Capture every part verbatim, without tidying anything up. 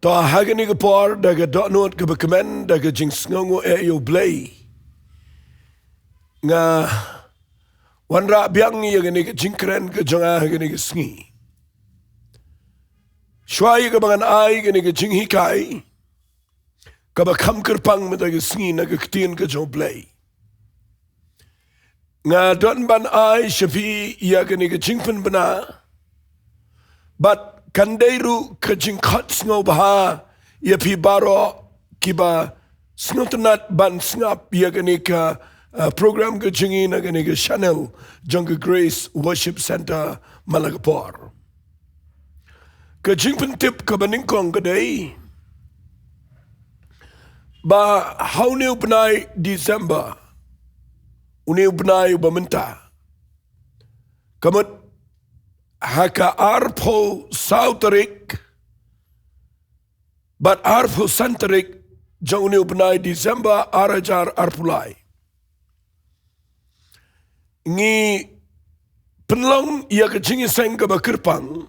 To ha kane ka por da ka dohnud kaba kmen da ka jingsngewnguh ïa U Blei, nga wanrah biang ïa kane ka jingkren ka jong nga ha kane ka sngi. Shuwa ïa kaba ngan ai kane ka jinghikai kaba kham kyrpang mynta ka sngi na ka ktien ka jong U Blei, nga don ban ai sha phi ïa kane ka jingpynbna bad kan dei ruh ka jingkhot sngewbha ïa phi baroh kiba sngewtynnat ban sngap ïa kane ka, uh, program ka jong ngi na kane ka channel jong ka Grace Worship Centre man la ka por. Ka jingpyntip kaba nyngkong ka dei ba ha une u bnai December, une u bnai uba mynta, ka mut ha ka arphew saw tarik bad arphew san tarik jong une u bnai December ar hajar arphew lai, ngi pynlong ïa ka jingïaseng kaba kyrpang.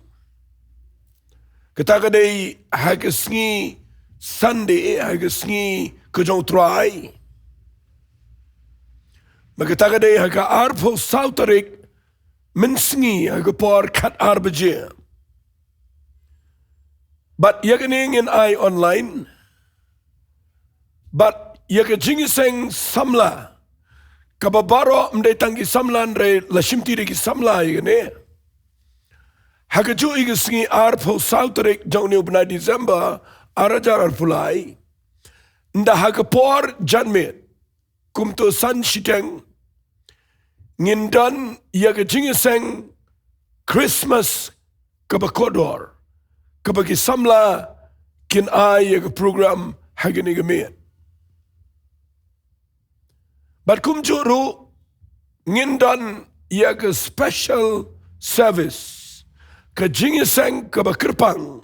Kata ka dei ha ka sngi Sunday, ha ka sngi ka jong U Trai. Bad kata ka dei ha ka arphew saw tarik mynsngi ha ka por khat ar baje. Bad ïa kane ngin ai online. Bad ïa ka jingïaseng samla, kaba baroh ym dei tang ki samla hynrei la shimti da ki samla ïa kane. Ha kajuh ïa ka sngi arphew saw tarik jong une u bnai December ar hajar arphew lai, ynda ha ka por janmiet, kumto san shiteng, ngin don ïa ka jingïaseng Christmas kaba kordor, kaba ki samla kin ai ïa ka program ha kane ka miet. Bad kumjuh ruh ngin don ïa ka special service, ka jingïaseng kaba kyrpang,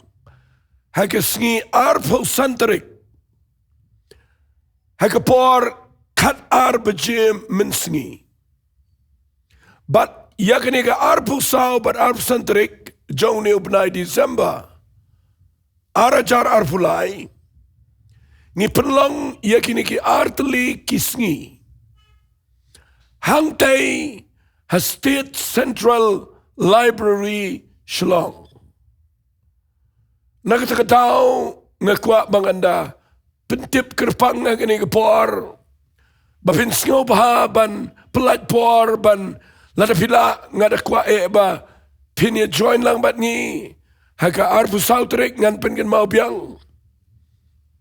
ha ka sngi arphew san tarik, ha ka por khat ar baje mynsngi. Bad ïa kane ka arphew saw bad arphew san tarik jong une u bnai December ar hajar arphew lai, ngi pynlong ïa kine ki artylli ki sngi hangtei ha State Central Library, Shillong. Na kata ka daw nga kwah ba ngan da pyntip kyrpang ha kane ka por ba phin sngewbha ban pyllait por ban, lada phi lah, nga da kwah eh ba phin ïa join lang bad ngi ha ka arphew saw tarik, ngan pynkynmaw biang,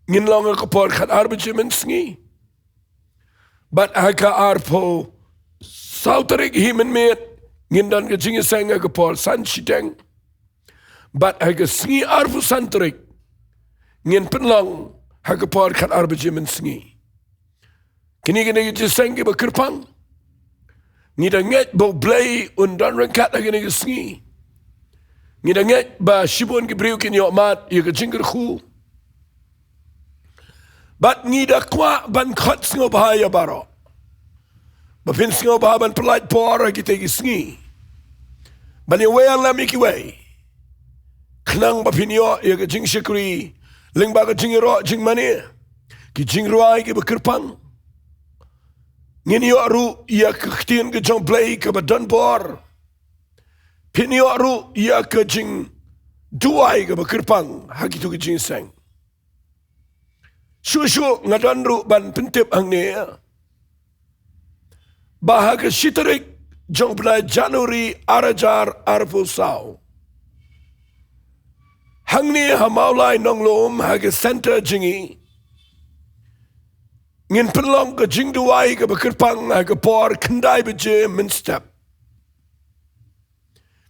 ngin long ha ka por khat ar baje mynsngi. Bad ha ka arphew saw tarik hi mynmiet ngin don ka jingïaseng ha ka por san shiteng. Bad ha ka sngi arphew san tarik ngin pynlong ha ka por khat ar baje mynsngi. Kine kine ki jingïaseng kiba kyrpang, ngi da ngeit ba U Blei un don ryngkat ha kine ki sngi. Ngi da ngeit ba shibun ki briew kin ïoh mad ïa ka jingkyrkhu. Bad ngi da kwah ban khot sngewbha ïa baroh ba phin sngewbha ban pyllait por ha kita ki sngi ban ïawei lem ïa kiwei, khnang ba phin ïoh ïa ka jingshakri lyngba ka jingïaroh jingmane, ki jingrwai kiba kyrpang. Ngin ïoh ruh ïa ka ktien ka jong U Blei kaba don bor. Phin ïoh ruh ïa ka jingduwai kaba kyrpang ha kito ki jingïaseng. Shuh shuh nga don ruh ban pyntip hangne ba ha ka shi tarik jong u bnai January ar hajar arphew saw, hangne ha Mawlai Nonglum ha ka center jong ngi, ngin pynlong ka jingduwai kaba kyrpang ha ka por khyndai baje mynstep.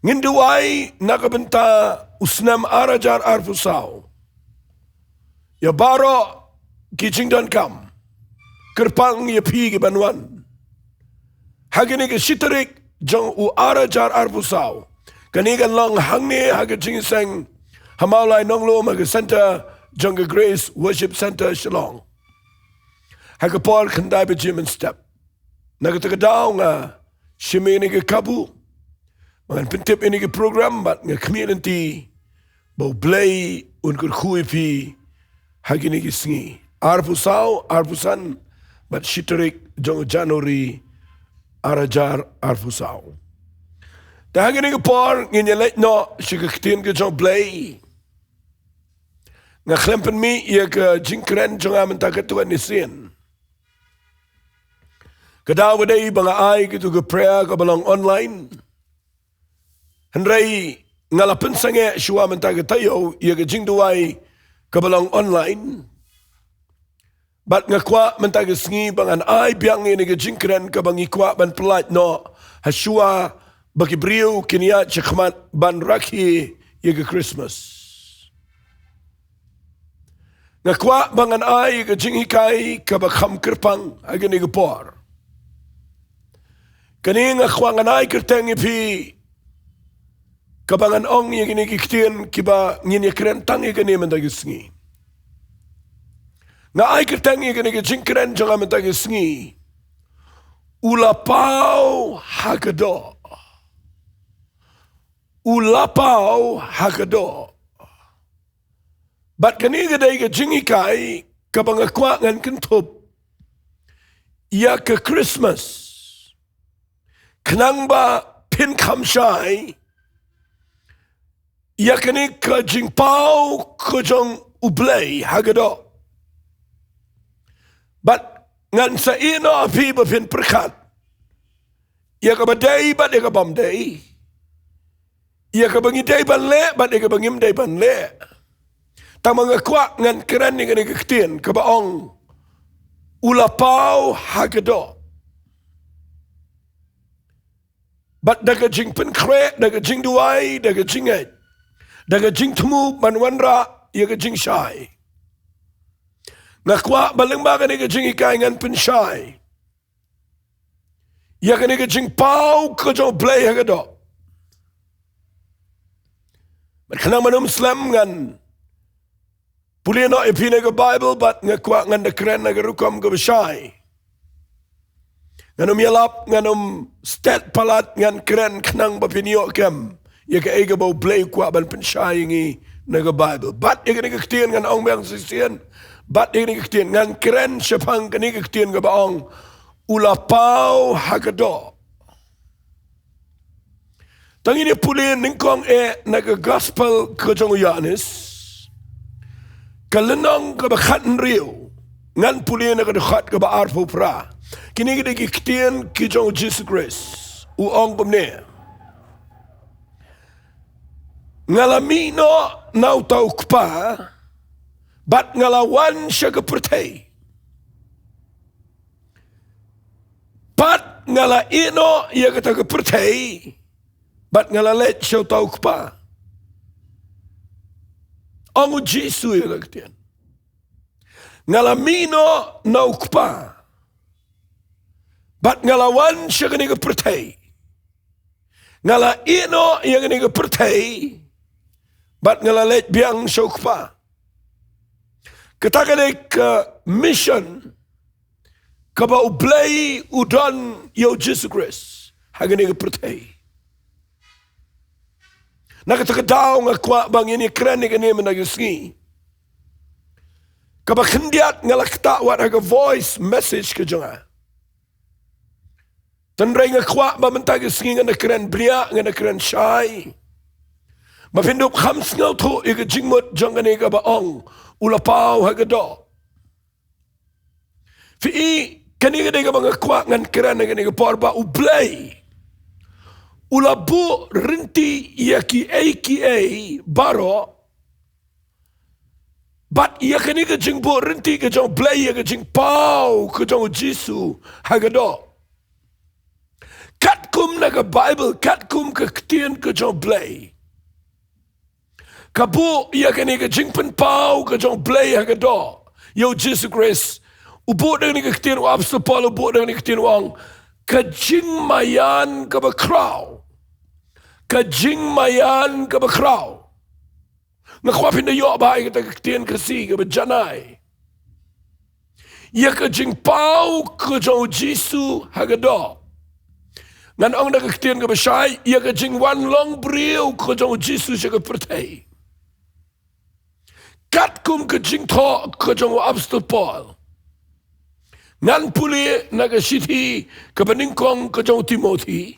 Ngin duwai na ka bynta u snem ar hajar arphew saw ïa baroh ki jingdonkam, kyrpang ïa phi kiban wan. Ha kane ka shi tarik jong u ar hajar arphew saw, kane kan long hangne ha ka jingïaseng ha Mawlai Nonglum ha ka center jong ka Grace Worship Center Shillong, ha ka por khyndai baje mynstep. Na kata ka daw nga shim ïa kane ka kabu ba ngan pyntip ïa kane ka program bad nga khmih lynti ba U Blei un kyrkhu ïa phi ha kine ki sngi. Arphew saw, arphew san, bad shi tarik jong u January, ar hajar arphew saw. Te ha kine ki por, ngin ïa leit noh sha ka ktien ka jong u Blei. Nga khlem pynmih ïa ka jingkren jong nga mynta katto katne sien. Ka daw ka dei ba nga ai katu ka prayer kaba long online. Hynrei nga la pynsangeh shuwa mynta ka taïew ïa ka jingduwai kaba long online. Bad nga kwah mynta ka sngi ba ngan ai biang ïa kane ka jingkren kaba ngi kwah ban pyllait noh ha shuwa ba ki briew kin ïaid shakhmat ban rakhe ïa ka Christmas. Nga kwah ba ngan ai ïa ka jinghikai kaba kham kyrpang ha kane ka por. Kane nga kwah ngan ai kyrteng ïa phi kaba ngan ong ïa kine ki ktien kiba ngin ïa kren tang ïa kane mynta ka sngi. Nga ai kyrteng ïa kane ka jingkren jong nga mynta ka sngi, u la paw ha ka doh. U la paw ha ka doh. Bad kane ka dei ka jinghikai kaba nga kwah ngan kynthup ïa ka Christmas. Khnang ba phin kham shai ïa kane ka jingpaw ka jong u Blei ha ka doh. Bad ngan sa ïehnoh ïa phi ba phin pyrkhat ïa kaba dei bad ïa kaba ym dei, ïa kaba ngi dei ban leh bad ïa kaba ngim dei ban leh. Tangba nga kwah ngan kren ïa kane ka ktien kaba ong, u la paw ha ka doh. Bad da ka jingpynkhreh, da ka jingduwai, da ka jingngeit, da ka jingthmu ban wanrah ïa ka jingshai, nga kwah ba lyngba kane ka jinghikai ngan pynshai ïa kane ka jingpaw ka jong u Blei ha ka doh. Bad khnang ban ym slem, ngan pule noh ïa phi na ka Baibl bad nga kwah ngan da kren na ka rukom kaba shai. Ngan ym ïalap, ngan ym stet palat, ngan kren khnang ba phin ïoh kem ïa kaei kaba u Blei u kwah ban pynshai ïa ngi na ka Baibl. Bad ïa kane ka ktien ngan ong biang shisien. Bad ïa kane ka ktien ngan kren shaphang kane ka ktien kaba ong, u la paw ha ka doh. Tang ngin ïa pule nyngkong eh na ka Gospel ka jong u Ïoannis, ka lynnong kaba khathynriew, ngan pule na ka dkhot kaba arphew phra. Kine ki dei ki ktien ki jong u Jisu Khrist, u ong kumne: Nga la mih noh na uta u Kpa, bad nga la wan sha ka pyrthei. Bad nga la ïehnoh ïa kata ka pyrthei, bad nga la leit sha uta u Kpa. Ong u Jisu ïa kata ka ktien. Nga la mih noh na u Kpa, bad nga la wan sha kane ka pyrthei. Nga la ïehnoh ïa kane ka pyrthei, bad nga la leit biang sha u Kpa. Kata ka dei ka mission kaba u Blei u don ïa u Jisu Khrist ha kane ka pyrthei. Na kata ka daw nga kwah ba ngin ïa kren ïa kane mynta ka sngi. Kaba khyndiat nga la ktah wat ha ka voice message ka jong nga. Hynrei nga kwah ba mynta ka sngi ngan da kren bniah, ngan da kren shai, ba phin dup kham sngewthuh ïa ka jingmut jong kane kaba ong, u la paw ha ka doh. Phi i, kane ka dei kaba nga kwah ngan kren ha kane ka por, ba u Blei u la buh rynti ïa kiei kiei baroh. Bad ïa kane ka jingbuh rynti ka jong u Blei, ïa ka jingpaw ka jong u Jisu ha ka doh, katkum na ka Baibl, katkum ka ktien ka jong u Blei, ka buh ïa kane ka jingpynpaw ka jong u Blei ha ka doh ïa u Jisu Khrist. U buh da kane ka ktien, u Apostol Paul u buh da kane ka ktien, u ong, ka jingmaïan kaba khraw. Ka jingmaïan kaba khraw. Nga kwah phin da ïoh bha ïa kata ka ktien Khasi kaba janai. Ïa ka jingpaw ka jong u Jisu ha ka doh. Ngan ong da ka ktien kaba shai, ïa ka jingwan long briew ka jong u Jisu sha ka pyrthei. Kum ka jingthoh ka jong u Apostol Paul, ngan pule na ka shithi kaba nyngkong ka jong u Timothi,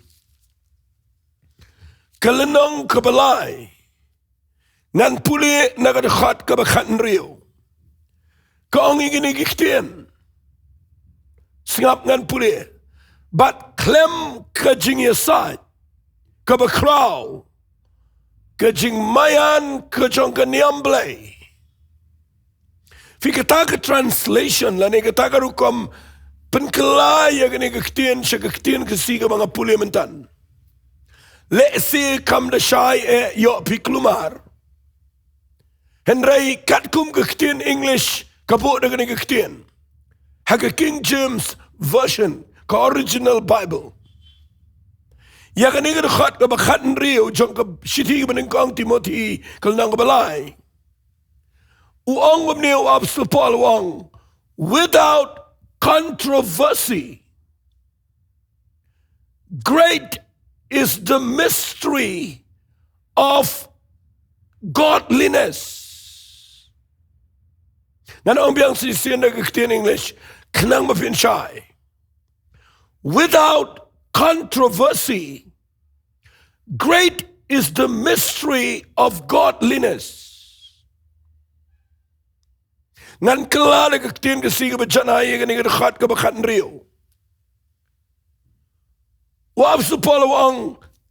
ka lynnong kaba lai, ngan pule na ka dkhot kaba khathynriew. Ka ong ïa kine ki ktien. Sngap, ngan pule. Bad khlem ka jingïasaid kaba khraw, ka jingmaïan ka jong ka niam Blei. Phi, kata ka translation lane kata ka rukom pynkylla ïa kane ka ktien sha ka ktien Khasi kaba nga pule mynta, lehse kam da shai eh ïoh phi kulmar. Hynrei katkum ka ktien English ka buh da kane ka ktien ha ka King James Version, ka original Bible. Ïa kane ka dkhot kaba khathynriew jong ka shithi kaba nyngkong Timothi, ka lynnong kaba lai, u ong kumne u Apostol Paul, u ong, "Without controversy, great is the mystery of godliness." Ngan ong biang shisien da ka ktien English, khnang ba phin shai. "Without controversy, great is the mystery of godliness." Ngan kylla da ka ktien Khasi kaba janai ïa kane ka dkhot kaba khathynriew. U Apostol Paul u ong,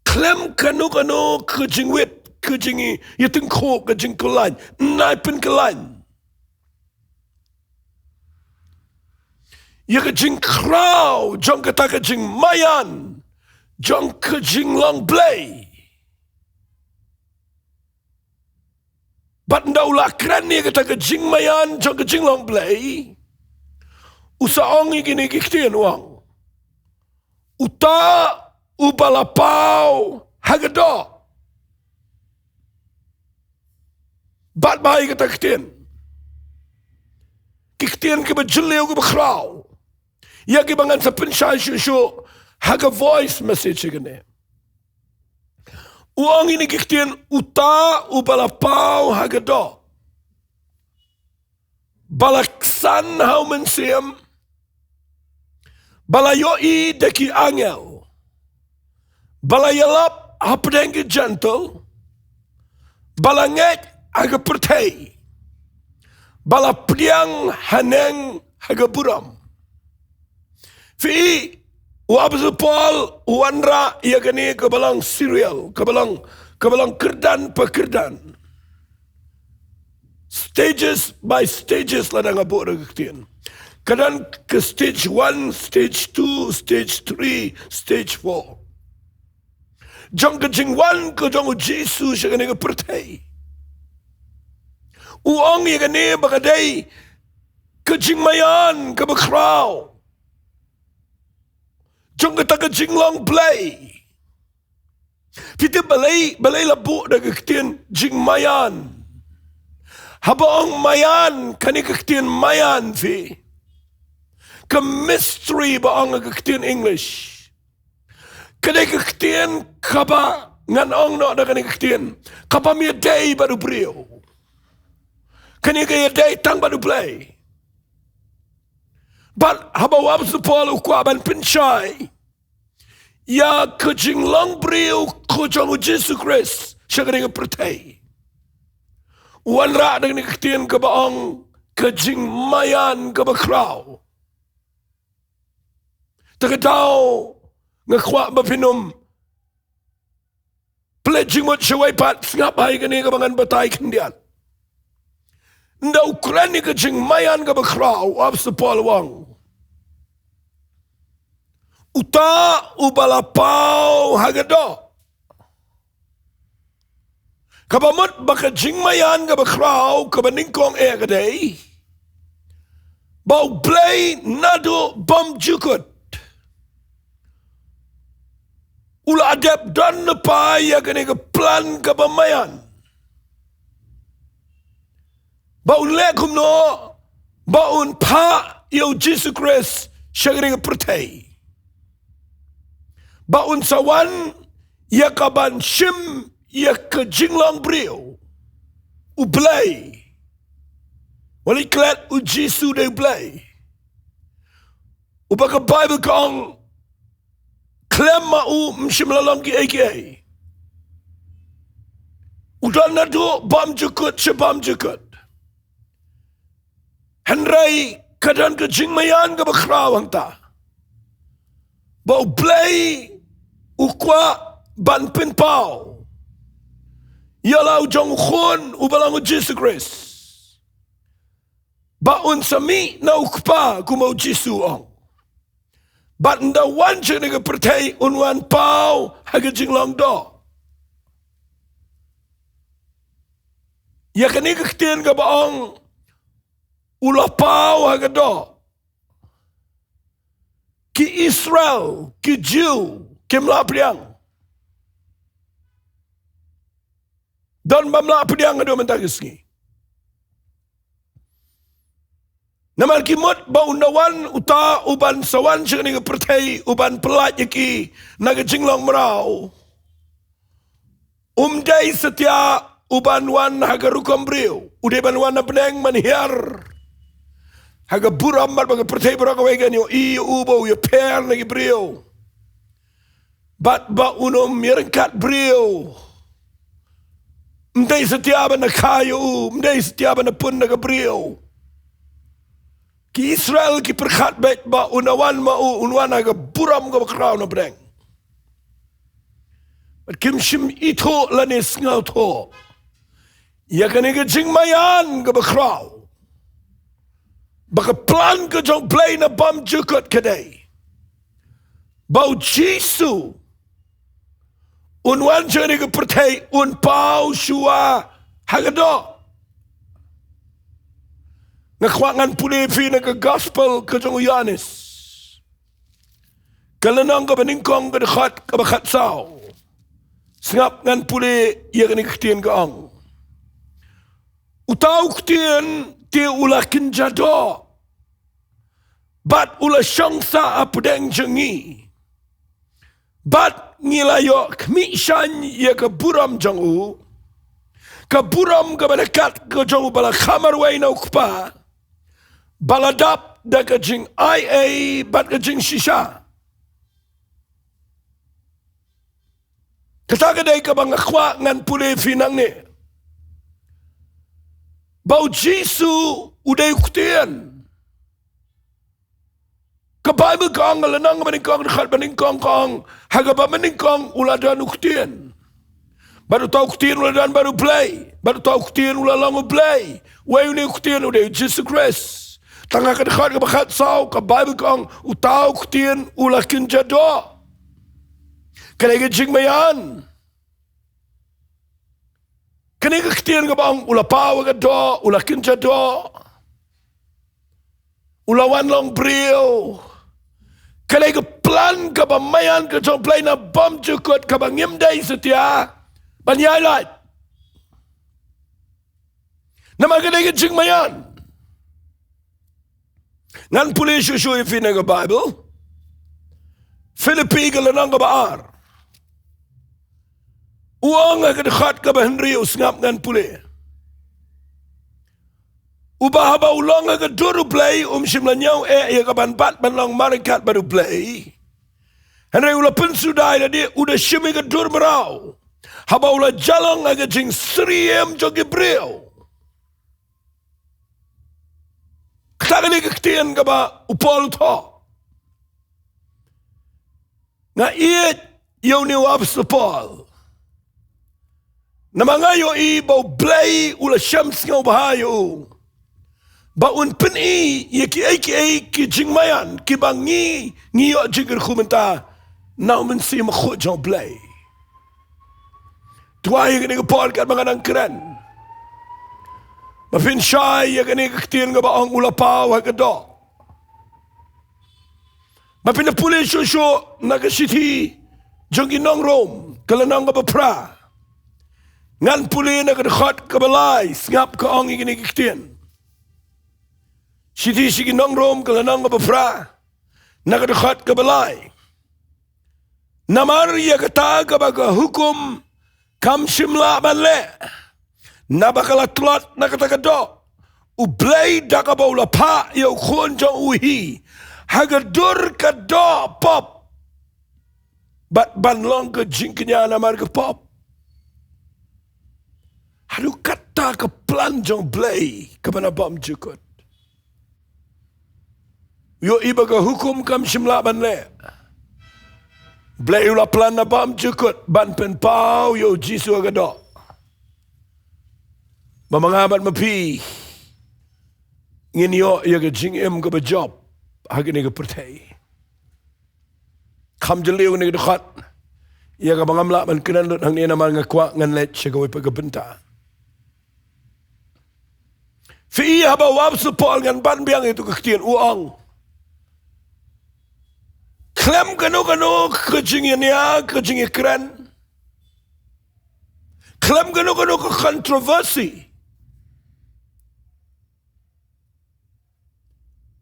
khlem kano kano ka jingwit, ka jingïatyngkhuh, ka jingkyllain, nai pynkyllain ïa ka jingkhraw jong kata ka jingmaïan jong ka jinglong Blei. Bad ynda u la kren ïa kata ka jingmaïan jong ka jinglong Blei, u sa ong ïa kine ki ktien, u ong, "Uta uba la paw ha ka doh." Bad ba ïa kata ka ktien, ki ktien kiba jylliew kiba khraw, ïa kiba ngan sa pynshai shuh shuh ha ka voice message ïa kane. U ong ïa kine ki ktien, "Uta uba la paw ha ka doh, ba la ksan ha u Mynsiem, ba la ïohi da ki angel, ba la ïalap hapdeng ki jentil, ba la ngeit ha ka pyrthei, ba la pdiang haneng ha ka burom." Phi, u Apostol Paul u wanrah ïa kane kaba long serial, kaba long, kaba long kyrdan pa kyrdan. Stages by stages, lada nga buh da ka ktien. Ka don ka stage one, stage two, stage three, stage four. Jong ka jingwan ka jong u Jisu sha kane ka pyrthei, u ong ïa kane ba ka dei ka jingmaïan kaba khraw jong kata ka jinglong Blei. Phi tip balei, balei la buh da ka ktien jingmaïan? Haba ong maïan, kane ka ktien maïan, phi, ka mystery ba ong ka ktien English, ka dei ka ktien kaba ngan ong noh da kane ka ktien, kaba ym ïadei bad u briew. Kane ka ïadei tang bad u Blei. Bad haba u Apostol Paul u kwah ban pynshai ïa ka jinglong briew ka jong u Jisu Khrist sha kane ka pyrthei, u wanrah da kane ka ktien kaba ong ka jingmaïan kaba khraw. Te ka daw nga kwah ba phin ym pynleit jingmut shawei pat, sngap, ha kane kaba ngan batai khyndiat. Ynda u kren ïa ka jingmaïan kaba khraw, u Apostol Paul u ong, uta uba la paw ha ka doh. Kaba mut ba ka jingmaïan kaba khraw kaba nyngkong eh ka dei ba u Blei naduh bymjukut u la dep don lypa ïa kane ka plan kaba maïan, ba un leh kumno, ba un phah ïa u Jisu Khrist sha kane ka pyrthei, ba un sa wan ïa kaban shim ïa ka jinglong briew, u Blei, Balei klet u Jisu dei u Blei? Uba ka Baibl ka ong, khlem ma u ym shym la long kiei kiei. U don naduh bymjukut sha bymjukut. Hynrei ka don ka jingmaïan kaba khraw hangta, ba u Blei u kwah ban pynpaw ïa la u jong u Khun uba long u Jisu Khrist, ba un sa mih na u Kpa, kumba u Jisu u ong. Bad ynda wan sha kane ka pyrthei un wan paw ha ka jinglong doh. Ïa kane ka ktien kaba ong u la paw ha ka doh, ki Israel, ki Jiw, kim lah pdiang. Don bym lah pdiang haduh mynta ka sngi. Namar ki mut ba un da wan uta uban sa wan sha kane ka pyrthei uban pyllait ïa ki na ka jinglong mraw. Um dei satia uban wan ha ka rukom briew. U dei ban wan na bneng ban hiar ha ka burom bad ba ka pyrthei baroh kawei kan ïohi ïa u, ba u ïapher na ki briew. Bad ba un ym ïaryngkat briew. Um dei satia ban da kha ïa u, um dei satia ban da pun na ka briew. Ki Israel ki pyrkhat beit ba un da wan ma u, un wan ha ka burom kaba khraw na bneng. Bad kim shym ithuh lane sngewthuh ïa kane ka jingmaïan kaba khraw, ba ka plan ka jong u Blei na bymjukut ka dei ba u Jisu un wan sha kane ka pyrthei un paw shuwa ha ka doh. Nga kwah ngan pule ïa phi na ka Gospel ka jong u Ïoannis, ka lynnong kaba nyngkong, ka dkhot kaba khatsaw. Sngap ngan pule ïa kane ka ktien ka ong: Uta u Ktien te u la kynja doh bad u la shong sah hapdeng jong ngi. Bad ngi la ïoh khmih shaiñ ïa ka burom jong u, ka burom kaba la kat ka jong u ba la kha marwei na u Kpa, ba la dap da ka jingai ei bad ka jingshisha. Kata ka dei kaba nga kwah ngan pule ïa phi nangne, ba u Jisu u dei u Ktien. Ka Baibl ka ong, ka lynnong kaba nyngkong, dkhot ba nyngkong ka ong, ha kaba mynnyngkong u la don u Ktien. Bad uta u Ktien u la don bad u Blei, bad uta u Ktien u la long u Blei. Wei une u Ktien? U dei u Jisu Khrist. Tang ha ka dkhot kaba khatsaw ka Baibl ka ong, uta u Ktien u la kynja doh. Ka dei ka jingmaïan. Kane ka ktien kaba ong u la paw ha ka doh, u la kynja doh, u la wan long briew, ka dei ka plan kaba maïan ka jong u Blei na bymjukut, kaba ngim dei satia ban ïaid lait. Namar ka dei ka jingmaïan. Ngan pule shuh shuh ïa phi na ka Baibl. Philippi ka lynnong kaba ar. U ong ha ka dkhot kaba hynriew, sngap ngan pule. Uba haba u long ha ka dur u Blei um shym la ñiew eh ïa ka ban bat ban long marryngkat bad u Blei. Hynrei u la pynsuda ïa lade, u da shim ïa ka dur mraw haba u la ïalong ha ka jingsyriem jong ki briew. Kata ka dei ka ktien kaba u Paul u thoh. Nga ïeit ïa une u Apostol Paul, namar nga ïohi ba u Blei u la shem sngewbha ïa u ba un pyni ïa kiei kiei ki jingmaïan kiba ngi, ngi ïoh jingkyrkhu mynta na u Mynsiem Bakhuid jong u Blei. Twa ïa kane ka por katba nga dang kren, ba phin shai ïa kane ka ktien kaba ong u la paw ha ka doh. Ba phin da pule shuh shuh na ka shithi jong ki nong Rom, ka lynnong kaba phra. Ngan pule na ka dkhot kaba lai, sngap ka ong ïa kane ka ktien. Shithi sha ki nong Rom, ka lynnong kaba phra, na ka dkhot kaba lai. Namar ïa kata kaba ka hukum kam shym lah ban leh, naba ka la tlot na kata ka doh, U Blei da kaba u la phah ïa u khun jong u hi ha ka dur ka doh pop, bad ban long ka jingkñia namar ka pop. Haduh katta ka plan jong Blei kaba na bymjukut. Ïohi ba ka hukum kam shym lah ban leh. Blei u la plan na bymjukut ban pynpaw ïa u Jisu ha ka doh. Ba ma nga bad ma phi ngin ïoh ïa ka jingim kaba jop ha kane ka pyrthei. Kham jylliew kane ka dkhot ïa kaba ngam lah ban kren lut hangne namar nga kwah ngan leit sha kawei pat ka bynta. Phi i haba u Apostol Paul, ngan ban biang ïa tu ka ktien, u ong, khlem kano kano ka jingïania, ka jingïakren, khlem kano kano ka controversy,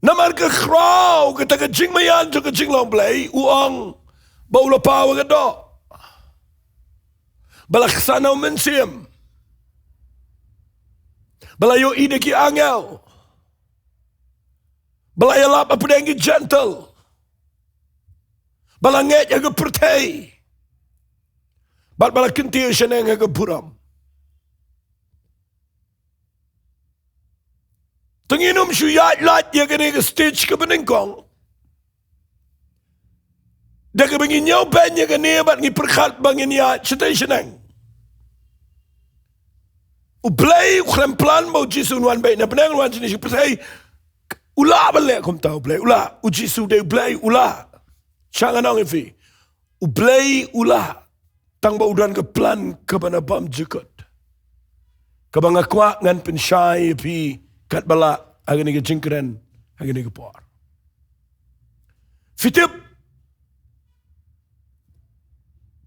namar ka khraw kata ka jingmaïan jong ka jinglong Blei, u ong ba u la paw ha ka doh, ba la ksan ha u Mynsiem, ba la ïohi da ki angel, ba la ïalap hapdeng ki jentil, ba la ngeit ha ka pyrthei, bad ba la kyntiew shaneng ha ka burom. Te ngin ym shu ïaid lait ïa kane ka stage kaba nyngkong da kaba ngin ïoh ban ïa kane bad ngi pyrkhat ba ngin ïaid shatei shaneng. U Blei u khlem plan ba u Jisu un wan beit na bneng, un wan shane sha pyrthei. U lah ban leh kumta u Blei, u lah. U Jisu dei u Blei, u lah. Sha ngan ong ïa phi, u Blei u lah. Tang ba u don ka plan kaba na bymjukut, kaba nga kwah ngan pynshai ïa phi katba lah ha kane ka jingkren ha kane ka por. Phi tip,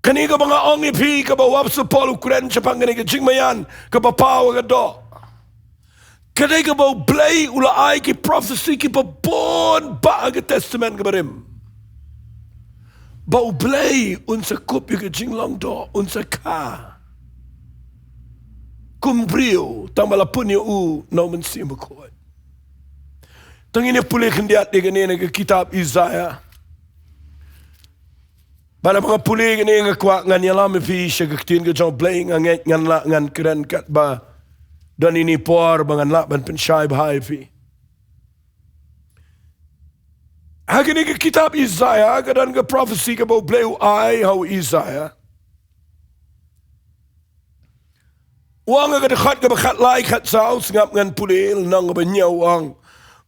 kane kaba nga ong ïa phi, kaba u Apostol Paul u kren shaphang kane ka jingmaïan kaba paw ha ka doh, ka dei kaba u Blei u la ai ki prophecy kiba bun bha ha ka Testament kaba rim, ba u Blei un sa kup ïa ka jinglong doh, un sa kha kum briew tang ba la pun ïa u na u Mynsiem Bakhuid. Te ngin ïa pule khyndiat ïa kane na ka kitab Isaiah. Bad haba nga pule kane nga kwah ngan ïalam ïa phi sha ka ktien ka jong u Blei, nga ngeit ngan lah ngan kren katba don ine i por ba ngan lah ban pynshai bha ïa phi. Ha kane ka kitab Isaiah ka don ka prophecy kaba u Blei u ai ha u Isaiah. U ong ha ka dkhot kaba khatlai khatsaw, sngap ngan pule lynnong kaba hynñiew, u ong.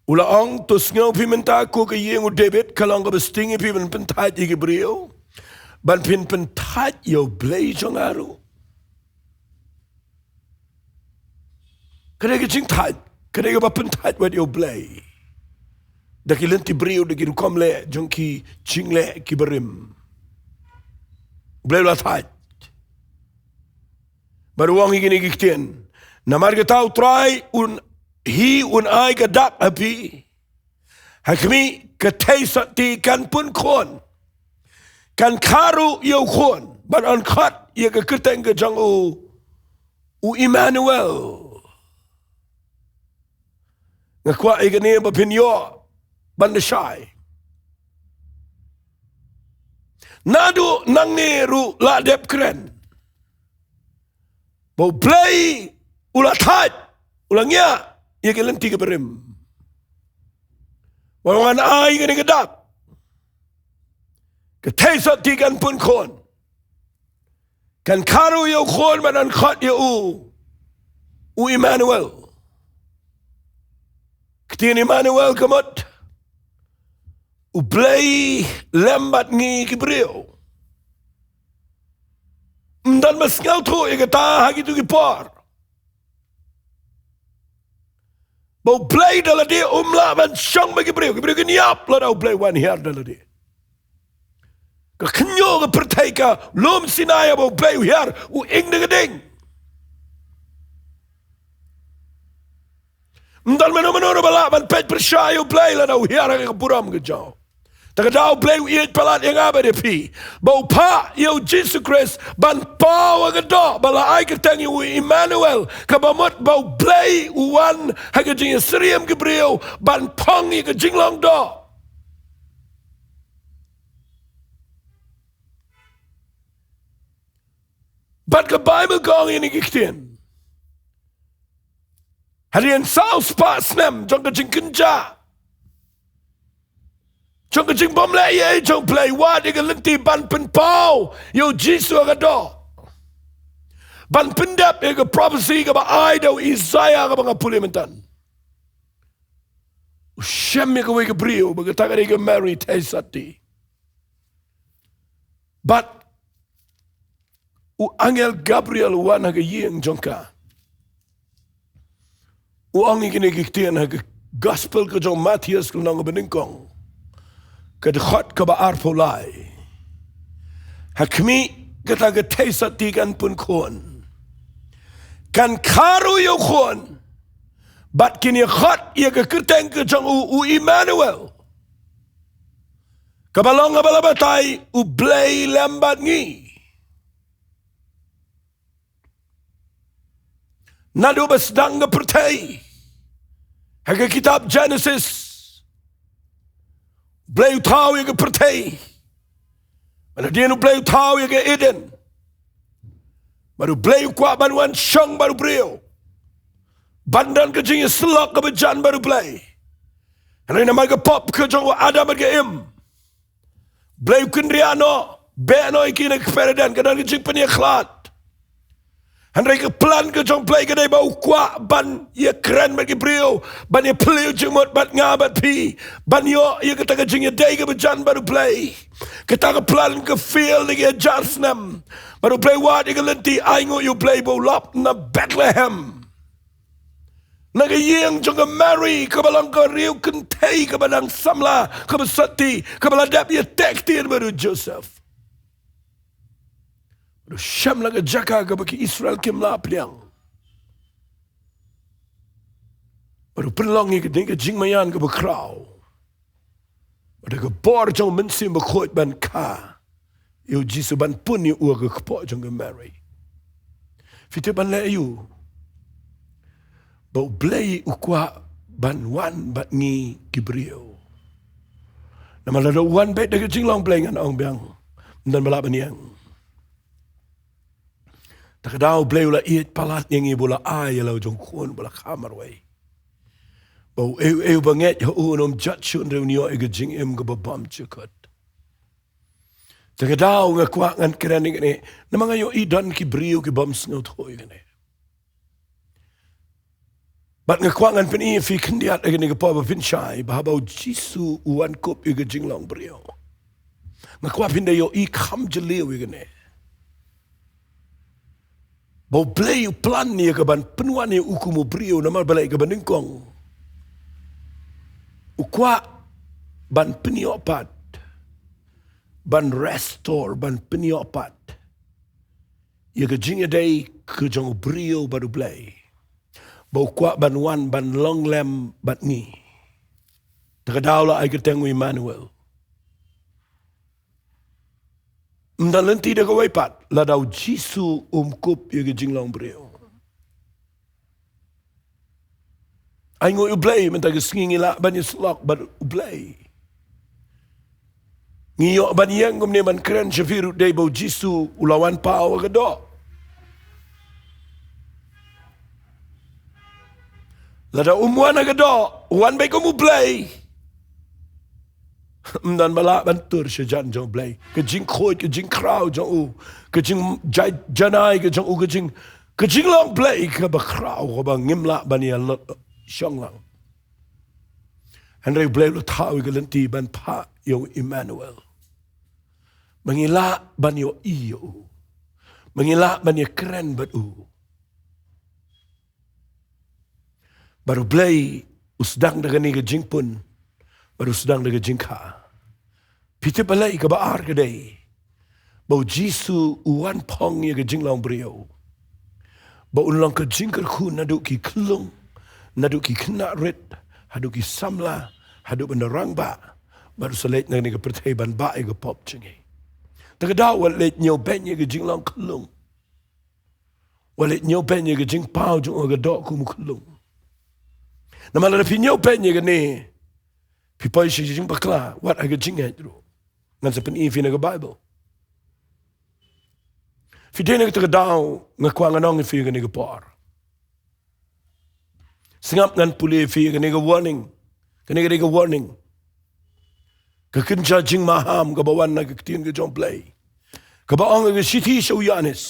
U la ong, to sngew phi mynta ko ka ïing u David, ka long kaba sting ïa phi ban pynthait ïa ki briew, ban phin pynthait ïa u Blei jong nga ruh. Ka dei ka jingthait, ka dei kaba pynthait wat ïa u Blei da ki lynti briew, da ki rukom leh jong ki jingleh kiba rim. U Blei u la thait. Bad u ong hi kine ki ktien, namar kata u Trai un, hi un ai ka dak ha phi. Ha khmih, ka theisotti kan pun khun, kan kha ruh ïa u khun, bad yn khot ïa ka kyrteng ka jong u, u Immanuel. Nga kwah ïa kane ba phin ïoh ban da shai. Naduh nangne ruh la dep kren ba u Blei u la thait, u la ngiah ïa ki lynti kiba rim. Ba ngan ai kane ka dak, ka theisotti kan pun khun, kan kha ruh ïa u khun, bad yn khot ïa u, u Immanuel. Ka ktien Immanuel ka mut, u Blei lem bad ngi ki briew. Ym don ba sngewthuh ïa kata ha kito ki por, ba u Blei da lade um lah ban shong bad ki briew. Ki briew kin ïap lada u Blei u wan hiar da lade. Ka khynñiuh ka pyrthei, ka lum Sinai, ba u Blei u hiar, u ing da ka ding. Ym don mano mano ruh ba lah ban peit pyrshah ïa u Blei lada u hiar ha ka burom ka jong u. Te ka daw Blei u ïeit palat ïa nga bad ïa phi, ba u phah ïa u Jisu Khrist ban paw ha ka doh, ba la ai kyrteng ïa u Immanuel, kaba mut ba u Blei u wan ha ka jingïasyriem ki briew ban phong ïa ka jinglong doh. Bad ka Baibl ka ong ïa kine ki ktien, hadien saw spah snem jong ka jingkynjah, jong ka jingbymlehei jong u Blei, wad ïa ka lynti ban pynpaw ïa u Jisu ha ka doh, ban pyndep ïa ka prophecy kaba ai da u Isaiah kaba nga pule mynta. U shem ïa kawei ka briew, ba kata ka dei ka Mary Theisotti. Bad u angel Gabriel u wan ha ka ïing jong ka. U ong ïa kine ki ktien ha ka Gospel ka jong u Mathaios ka lynnong kaba nyngkong, ka dkhot kaba arphew lai. Ha khmih, kata ka Theisotti kan pun khun, kan kha ruh ïa u khun, bad kin ïa khot ïa ka kyrteng ka jong u, u Immanuel, kaba long haba la batai, U Blei lem bad ngi. Naduh ba sdang ka pyrthei, ha ka kitab Genesis, Blei u thaw ïa ka pyrthei. Bad hadien U Blei u thaw ïa ka Eden, bad U Blei u kwah ban wan shong bad u briew, ban don ka jingïasyllok kaba jan bad U Blei. Hynrei namar ka pop ka jong u Adam bad ka Im, Blei u kynriah noh, beh noh ïa ki na ka kper Eden, ka don ka jingpynïakhlad. Hynrei ka plan ka jong U Blei ka dei ba u kwah ban ïakren bad ki briew, ban ïaphylliew jingmut bad nga bad phi, ban ïoh ïa kata ka jingïadei kaba jan bad U Blei. Kata ka plan ka fail na ki hajar snem. Bad U Blei wad ïa ka lynti, ainguh ïa U Blei ba u lap na Bethlehem, na ka ïing jong ka Mary, kaba long ka riew kynthei kaba dang samla, kaba sotti, kaba la dep ïateh ktien bad u Joseph. Bad u shem la ka jaka kaba ki Israel kim lah pdiang. Bad u pynlong ïa kane ka jingmaïan kaba khraw. Bad da ka bor jong u Mynsiem Bakhuid ban kha ïa u Jisu, ban pun ïa u ha ka kpoh jong ka Mary. Phi tip ban leh aïu? Ba U Blei u kwah ban wan bad ngi ki briew. Namar lada u wan beit da ka jinglong Blei, ngan ong biang, ym don ba lah ban ïeng. Te ka daw U Blei u la ïeit palat ïa ngi, ba u la ai ïa la u jong u khun ba la kha marwei, ba uei uei uba ngeit ha u un ym jot shuh, hynrei un ïoh ïa ka jingim kaba bymjukut. Te ka daw nga kwah ngan kren ïa kane, namar nga ïohi don ki briew ki bym sngewthuh ïa kane. Bad nga kwah ngan pyni ïa phi khyndiat ha kane ka por ba phin shai, ba haba u Jisu u wan kup ïa ka jinglong briew, nga kwah phin da ïohi kham jylliew ïa kane, ba U Blei u plan ïa ka ban pynwan ïa u kum u briew namar balei? Kaba nyngkong, u kwah ban pynïoh pat, ban restore, ban pynïoh pat ïa ka jingïadei ka jong u briew bad U Blei, ba u kwah ban wan ban long lem bad ngi. Te ka daw la ai kyrteng u Immanuel. Ym don lynti da kawei pat lada u Jisu um kup ïa ka jinglong briew. Ainguh ïa U Blei, mynta ka sngi ngi lah ban ïasyllok bad U Blei. Ngi ïoh ban ïeng kumne ban kren sha phi ruh dei ba u Jisu u la wan paw ha ka doh. Lada um wan ha ka doh, u wan beit kum U Blei, ym don ba lah ban tur sha jan jong U Blei. Ka jingkhuid, ka jingkhraw jong u, ka jingjai-, janai ka jong u, ka jing, ka jinglong Blei kaba khraw, kaba ngim lah ban ïa lo-, shong lang. Hynrei U Blei u la thaw ïa ka lynti ban phah ïa u Immanuel, ba ngi lah ban ïohi ïa u, ba ngi lah ban ïakren bad u. Bad U Blei u sdang da kane ka jingpun, bad u sdang da ka jingkha. Phi tip balei? Kaba ar ka dei ba u Jisu u wan phong ïa ka jinglong briew, ba un long ka jingkyrkhu naduh ki khyllung, naduh ki khynnah rit, haduh ki samla, haduh ban da rangbah, Bad u sa leit na kane ka pyrthei ban bah ïa ka pop jong ngi. Te ka daw wat leit ñiewbeiñ ïa ka jinglong khyllung. Wat leit ñiewbeiñ ïa ka jingpaw jong u ha ka doh kum u khyllung. Namar lada phi ñiewbeiñ ïa kane, phi poi sha ka jingbakla, wat ha ka jingngeit ruh. Ngan sa pyni ïa phi na ka Baibl. Phi dei na kata ka daw, nga kwah ngan ong ïa phi ha kane ka por. Sngap, ngan pule ïa phi ha kane ka warning. Kane ka dei ka warning. Ka kynja jingmaham kaba wan na ka ktien ka jong u Blei, kaba ong ha ka shithi sha u Ïoannis.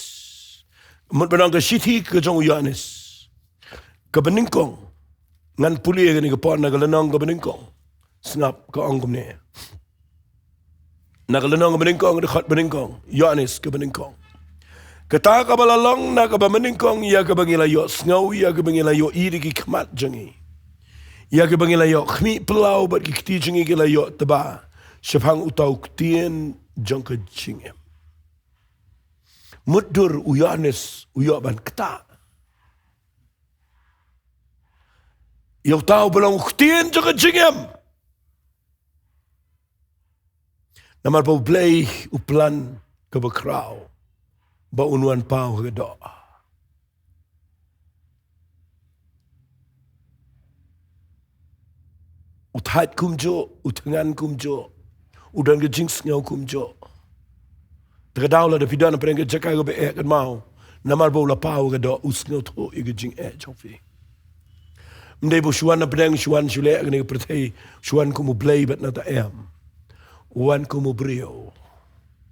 Mut ba ong ka shithi ka jong u Ïoannis kaba nyngkong. Ngan pule ïa kane ka por na ka lynnong kaba nyngkong. Sngap, ka ong kumne. Na ka lynnong kaba nyngkong, dkhot ba nyngkong, Ïoannis kaba nyngkong. Kata kaba la long na kaba nyngkong, ïa kaba ngi la ïohsngew, ïa kaba ngi la ïohi da ki khmat jong ngi, ïa kaba ngi la ïohkhmih phyllaw bad ki kti jong ngi ki la ïohtba shaphang uta u ktien jong ka jingim. Mutdur u Ïoannis u ïoh ban ktah ïa uta uba long u ktien jong ka jingim. Namar ba u Blei u plan kaba khraw ba un wan paw ha ka doh. U thait kumjuh, u thngan kumjuh, u don ka jingsngew kumjuh. Te ka daw lada phi don hapdeng ka jaka kaba eh kynmaw, namar ba u la paw ha ka doh, u sngewthuh ïa ka jingeh jong phi. Ym dei ba u shu wan hapdeng, shu wan shu leh ha kane ka pyrthei, shu wan kum u Blei bad nata em. U wan kum u briew.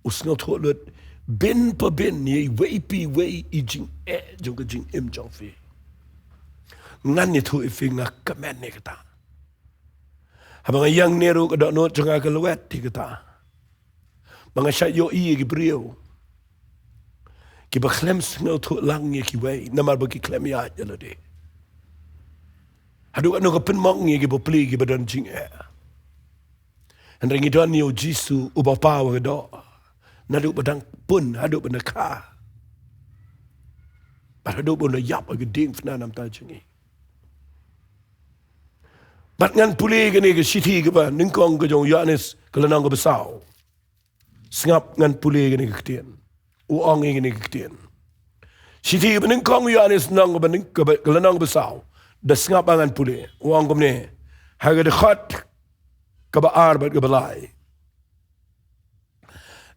U sngewthuh lut bin pa bin ïa iwei pa iwei i jingeh jong ka jingim jong phi. Ngan ïathuh ïa phi, nga kmen ïa kata. Haba nga ïeng ne ruh, ka dohnud jong nga ka lwet ïa kata. Ba nga shait ïohi ïa ki briew kiba khlem sngewthuh lang ïa kiwei, namar ba ki khlem ïaid ïa lade. Haduh katno ka pynmong ïa ki bapli kiba don jingeh. Hynrei ngi don ïa u Jisu uba paw ha ka doh. Naduh ba dang pun haduh ba na kha, bad haduh ba na ïap ha ka diengphna namar jong ngi. Bad ngan pule kane ka shithi kaba nyngkong ka jong u Ïoannis, ka lynnong kaba saw. Sngap, ngan pule kane ka ktien. U ong ïa kane ka ktien. Shithi kaba nyngkong u Ïoannis, lynnong kaba nyng-, kaba, ka lynnong kaba saw. Da sngap ba ngan pule. U ong kumne. Ha ka dkhot kaba ar bad kaba lai.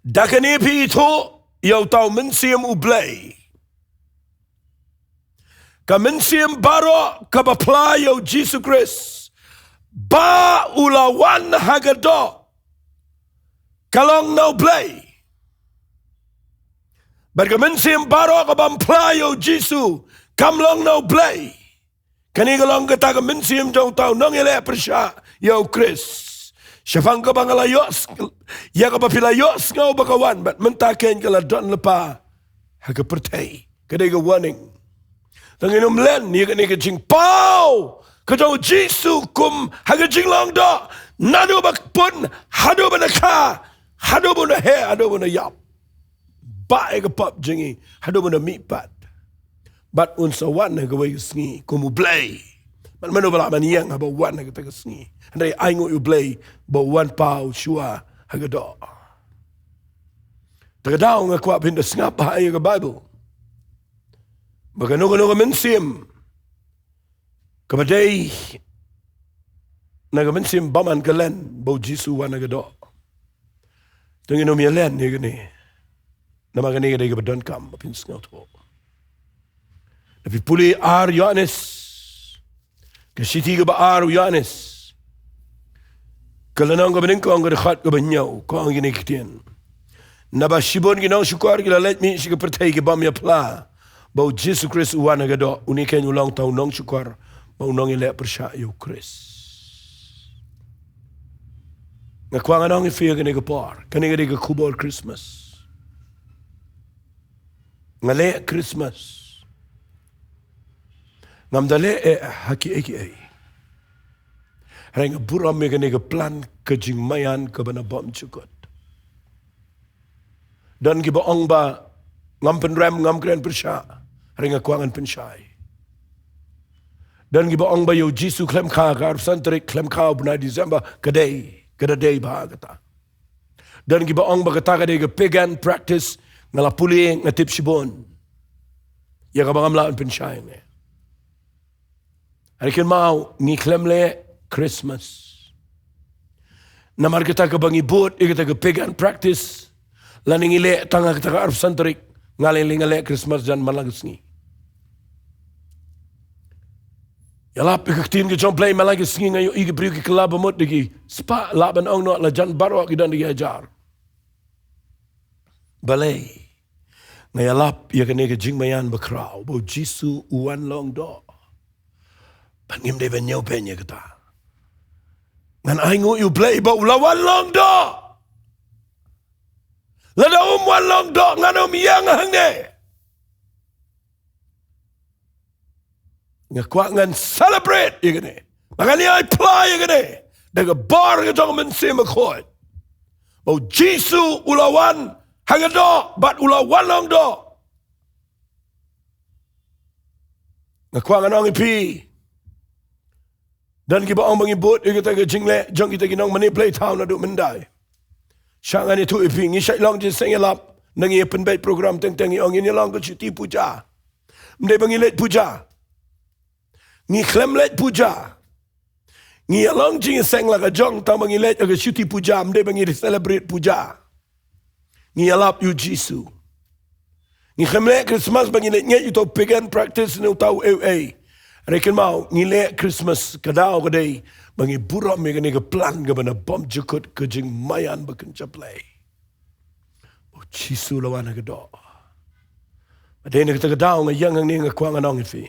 Da kane phi ithuh ïa uta u Mynsiem u Blei. Ka mynsiem baroh kaba phla ïa u Jisu Khrist ba u la wan ha ka doh, ka long na u Blei. Bad ka mynsiem baroh ka bym phla ïa u Jisu, kam long na u Blei. Kane ka long kata ka mynsiem jong uta u nongïaleh pyrshah ïa u Khrist. Shaphang kaba nga la ïoh s-, ïa kaba phi la ïohsngew ba ka wan, bad mynta kein ka la don lypa ha ka pyrthei. Ka dei ka warning. Te ngin ym len ïa kane ka jingpaw ka jong u Jisu kum ha ka jinglong doh, naduh ba pun haduh ba na kha, haduh ba na heh, haduh ba na ïap. Bah ïa ka pop jong ngi haduh ba na mihpat. Bad un sa wan ha kawei ka sngi kum u Blei. Bad mano ba lah ban ïeng haba u wan ha kata ka sngi? Hynrei ainguh ïa u Blei ba u wan paw shuwa ha ka doh. Te ka daw nga kwah phin da sngap bha ïa ka Baibl. Ba kano kano ka mynsiem kaba dei na ka mynsiem bymman ka len ba u Jisu u wan ha ka doh. Te ngin ym ïa len ïa kane. Namar kane ka dei kaba donkam ba phin sngewthuh. Da phi pule ar Ïoannis, ka shithi kaba ar u Ïoannis, ka lynnong kaba nyngkong, ka dkhot kaba hynñiew, ka ong kine ki ktien. Naba shibun ki nongshukor ki la leit mih sha ka pyrthei ki bym ïa phla ba u Jisu Khrist u wan ha ka doh. Une kein u long uta u nongshukor bad u nongïaleh pyrshah ïa u Khrist. Nga kwah ngan ong ïa phi ha kane ka por, kane ka dei ka khubor Christmas. Nga leh Christmas. Ngam da leh eh ha kiei kiei. Hynrei nga burom ïa kane ka plan ka jingmaïan kaba na bymjukut. Don kiba ong ba ngam pynrem, ngam kren pyrshah. Hynrei nga kwah ngan pynshai. Don kiba ong ba ïa u Jisu khlem kha ka arphew san tarik, khlem kha u bnai December, ka dei. Ka da dei ba kata. Don kiba ong ba kata ka dei ka pagan practice, nga la pule, nga tip shibun. Ïa kaba ngam lah ban pynshai ne. Hynrei kynmaw, ngi khlem leh Christmas. Namar kata kaba ngi bud ïa kata ka pagan practice, lane ngi leh tang ha kata ka arphew san tarik, nga leh, leh, nga leh Christmas jan man la ka sngi. Ïalap ïa ka ktien ka jong U Blei man la ka sngi, nga ïohi ki briew ki kylla ba mut da ki spah, lah ban ong noh la jan baroh ki don da ki hajar. Balei? Nga ïalap ïa kane ka jingmaïan bakhraw ba U Jisu u wan long doh. Bad ngim dei ban ñiew beiñ ïa kata. Ngan ainguh ïa U Blei ba u la wan long doh. Lada um wan long doh, ngan ym ïeng hangne. Nga kwah ngan celebrate ïa kane. Ba ngan ïai phla ïa kane da ka bor ka jong U Mynsiem Bakhuid. Ba U Jisu u la wan ha ka doh bad u la wan long doh. Nga kwah ngan ong ïa phi, don kiba ong ba ngi bud ïa kata ka jingleh jong kita ki nongmane blei thaw naduh mynta. Sha ngan ïathuh ïa phi, ngi shait long jingïaseng ïalap, ngi ïa pynbeit program teng teng, ngi ong ngin ïa long ka shuti puja. Ym dei ba ngi leit puja. Ngi khlem leit puja. Ngi ïa long jingïaseng la ka jong, tangba ngi leit ha ka shuti puja, ym dei ba ngi celebrate puja. Ngi ïalap ïa U Jisu. Ngi khlem leh Christmas ba ngi leit ngeit ïa uta u pagan practice ne uta u ei u ei. Hynrei kynmaw, ngi leh Christmas ka daw ka dei ba ngi burom ïa kane ka plan kaba na bymjukut, ka jingmaïan bakynja Blei. U Jisu u la wan ha ka doh. Bad dei na kata ka daw nga ïeng hangne, nga kwah ngan ong ïa phi.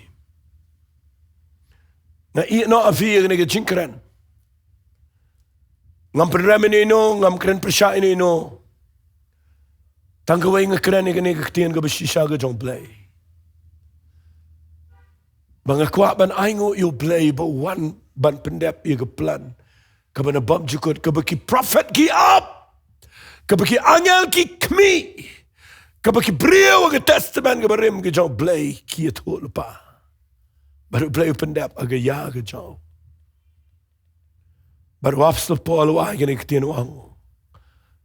Nga ïeh noh ha phi ïa kane ka jingkren. Ngam pynrem ïano ïano, ngam kren pyrshah ïano ïano. Tang kawei nga kren ïa kane ka ktien kaba shisha ka jong U Blei. Ba nga kwah ban ainguh ïa U Blei ba u wan ban pyndep ïa ka plan kaba na bymjukut, kaba ki prophet ki ap, kaba ki angel ki khmih, kaba ki briew ha ka Testament kaba rim ka jong U Blei ki ïathuh lypa. Bad U Blei u pyndep ha ka ïa ka jong u. Bad u Apostol Paul u ai kane ka ktien, u ong,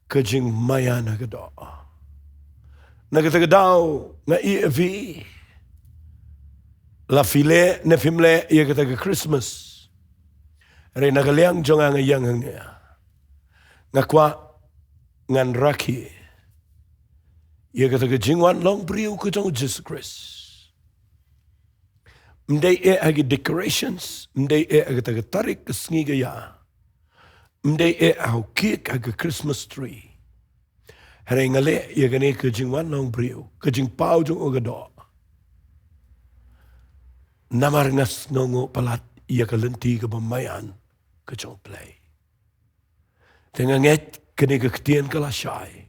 ka jingmaïan ha ka doh. Na kata ka daw nga ïeh ïa phi, la phi leh ne phim leh ïa kata ka Christmas. Hynrei na ka liang jong nga, nga ïeng hangne, nga kwah ngan rakhe ïa kata ka jingwan long briew ka jong U Jisu Khrist. Ym dei eh ha ki decorations, ym dei eh ha kata ka tarik ka sngi ka ïa, ym dei eh ha u cake, ha ka Christmas tree. Hynrei nga leh ïa kane ka jingwan long briew, ka jingpaw jong u ha ka doh. Namar nga sngewnguh palat ïa ka lynti kaba maïan ka jong U Blei. Te nga ngeit kane ka ktien ka la shai.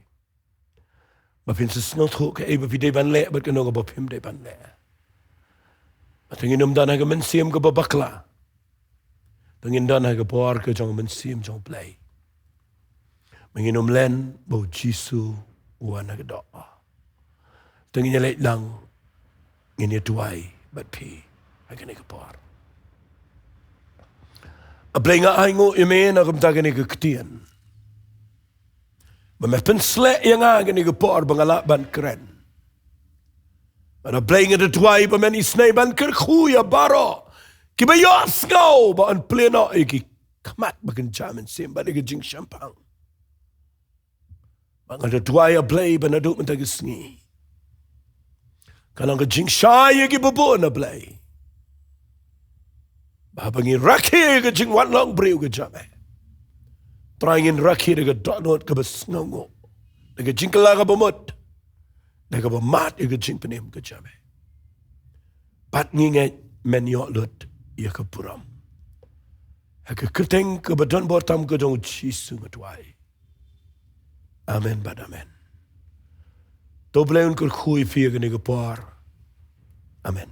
Ba phin sa sngewthuh kaei ba phi dei ban leh bad kano kaba phim dei ban leh. Ba te ngin ym don ha ka mynsiem kaba bakla. Te ngin don ha ka bor ka jong U Mynsiem jong U Blei. Ba ngin ym len ba U Jisu u wan ha ka doh. Te ngin ïa leit lang, ngin ïa duwai bad phi ha kane ka por. A Blei, nga ainguh ïa me na ka bynta kane ka ktien. Ba me pynsleh ïa nga ha kane ka por ba nga lah ban kren. Bad A Blei, nga da duwai ba men isynei ban kyrkhu ïa baroh kiba ïohsngew, ba yn plie noh ïa ki khmat bakynja mynsiem bad ïa ka jingshemphang. Ba nga da duwai, A Blei, ba naduh mynta ka sngi kan long ka jingshai ïa kiba bun, A Blei, ba haba ngi rakhe ïa ka jingwan long briew ka jong me, Trai, ngin rakhe da ka dohnud kaba sngewnguh, da ka jingkylla kaba mut, da kaba mad ïa ka jingpynim ka jong me. Bad ngi ngeit men ïoh lut ïa ka burom. Ha ka kyrteng kaba donbor tam ka jong U Jisu nga duwai. Amen bad amen. To U Blei un kyrkhu ïa phi ha kane ka por. Amen.